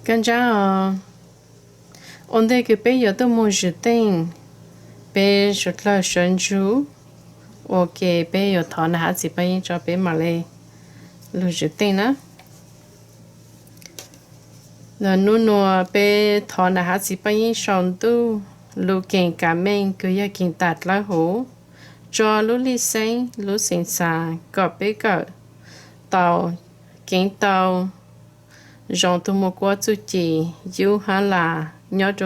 Kab ntsab os, ua ntej kws peb yuav tuaj moog zwm teej, peb suav dlawg sawv ntsug ua ke, peb yuav thov nam hav txiv paj yeeb tso, peb mam le lug zwm teej na. Nub nua peb thov nam hav txiv paj yeeb sau ntuj lub keeb kav meej kws yog keeb tam dlawb huv, tso lub lig xeeb lub xeev xaav kom peb kawm tau, keeb tau zoo tug muaj kuab txuj ci, yub hab las nyob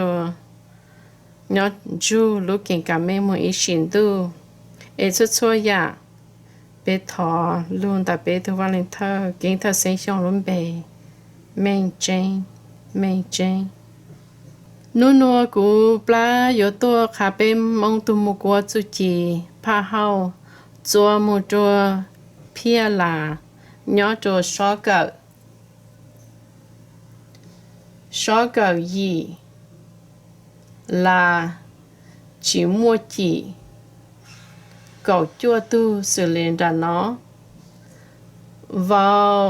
ntsug lub keeb kav meej moog ib sim ntuj. Es txhua txhua yaam peb thov lug ntawm peb tug Vaaj Leej Thawj Keeb Thawj Xeeb Xyooj lub npe, Meej Tseeb, Meej Tseeb. Nub nua kuv plab yuav tuaj qha peb Moob tug muaj kuab txuj ci, phaj hauj txua moog rua phiaj las nyob rua sob kawm, sob kawm yim, las tsi muaj cim, kaum cuaj tug xws le nram no: vau,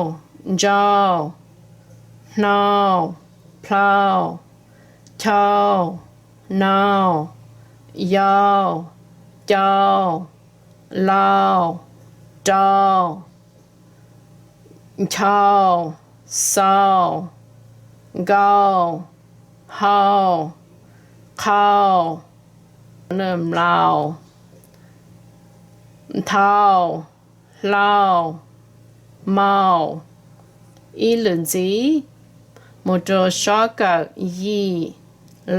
ntsau, hnau, plhau, chau, nau, yau, cau, lau, rau, nchau, xau, nkau, hau, qhau, mlau, nthau, hlau, mau. Ib lwm ntxiv, moog rua sob kawm yim,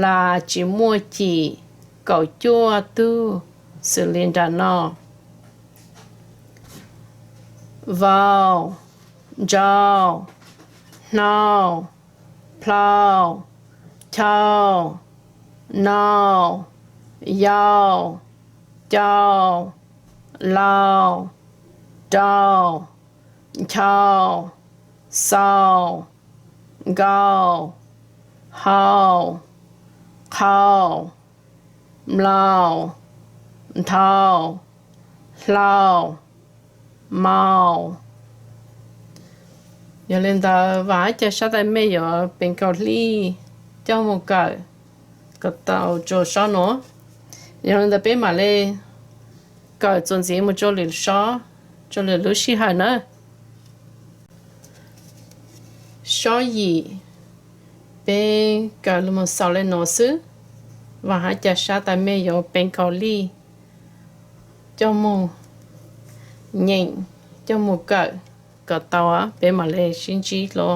las tsi muaj cim, kaum cuaj tug xws le nram no: vau, ntsau, hnau, plhau, chau, nau, yau, cau, lau, rau, nchau, xau, nkau, hau, qhau, mlau, nthau, hlau, mau. Yog le ntawd vaam hab ca sab tais mej yuav peev kaum hlij coj moog kawm kom tau rua sob nua. Yog le ntawd peb maam le kawm txuas ntxiv moog rua lwm sob, rua lwm lub sij hawm na. Sob yim, peb kawm lug moog xaus le nuav xwb. Vaam hab ca sab tais mej yuav peev kaum hlij coj moog nyeem, coj moog kawm kom tau, peb maam le sib ntsib dlua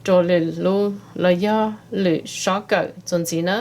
rua lwm lub los yog lwm sob kawm txuas ntxiv na.